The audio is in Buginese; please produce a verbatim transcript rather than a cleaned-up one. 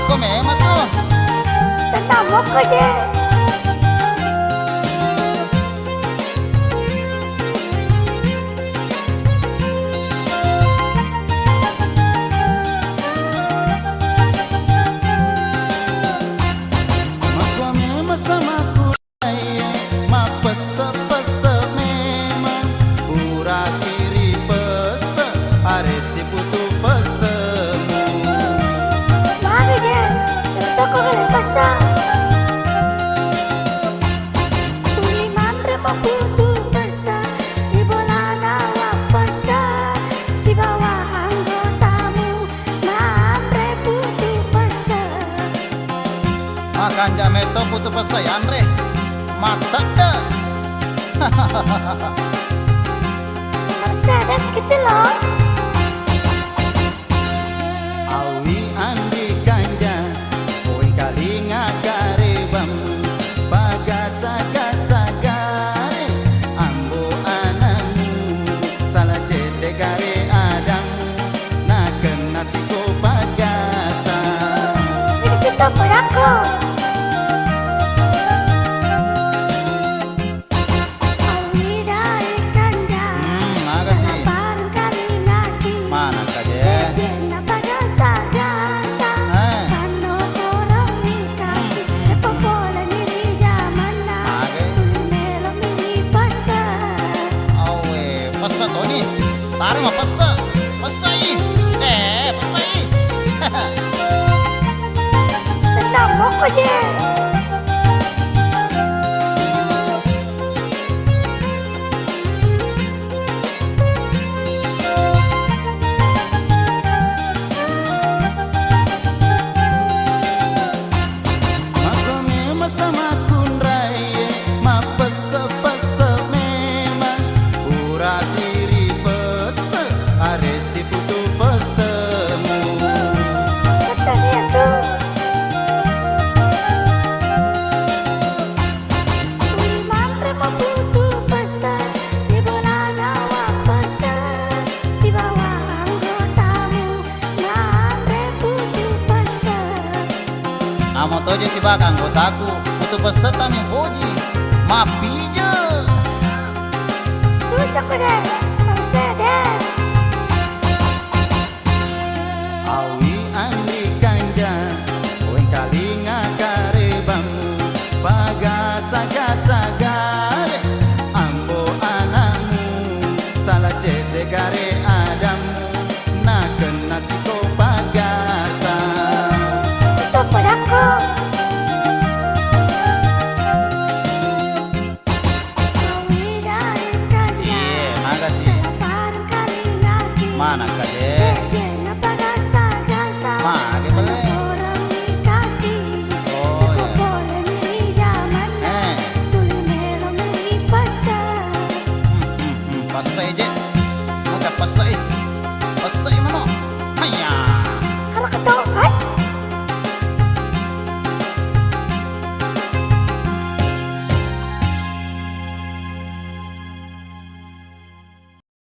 Ko memang tu. Tentang moko je. Makko memang samaku. Mappesse-pesse memang, purasi ripesse, aresi putu pessemu. Magi je, toko gale pesse. Tuli manre maputu pesse, ri bolana wappesse, sibawa anggotamu manre putu pesse. Makanja metto putu pesse yanre. Mattedde. Harus ada segitu loh. Awi andi kanja, poing kalinga garebammu, pagasa-gasa gare, ambo anammu, sala cedde gare adammu. Nakenna siko pagasa. Ini sito padaku. Awidai kanja. Hmm, makasih. Salapareng kalinaki. Mana kaje? Ejenna pagasa-gasa. Eh. Panno korong mikasi. Hmm, hmm, hmm. Epopole miri jamanna. Mage. Tuli melo miri pasa. Awe, pasa toni. Tarma pessa, pessai, eh, pessai. Tentang moko je. Makko memang samakunraie, mappesse-pesse memang, purasi ripesse, aresi putu pessemu. Betul ya tuh. Tuli manre maputu pesse, ri bolana wappesse, sibawa anggotamu manre putu pesse. Amo toje sibawa anggotaku, putu pesse tami poji, mappije. Susah ko deh.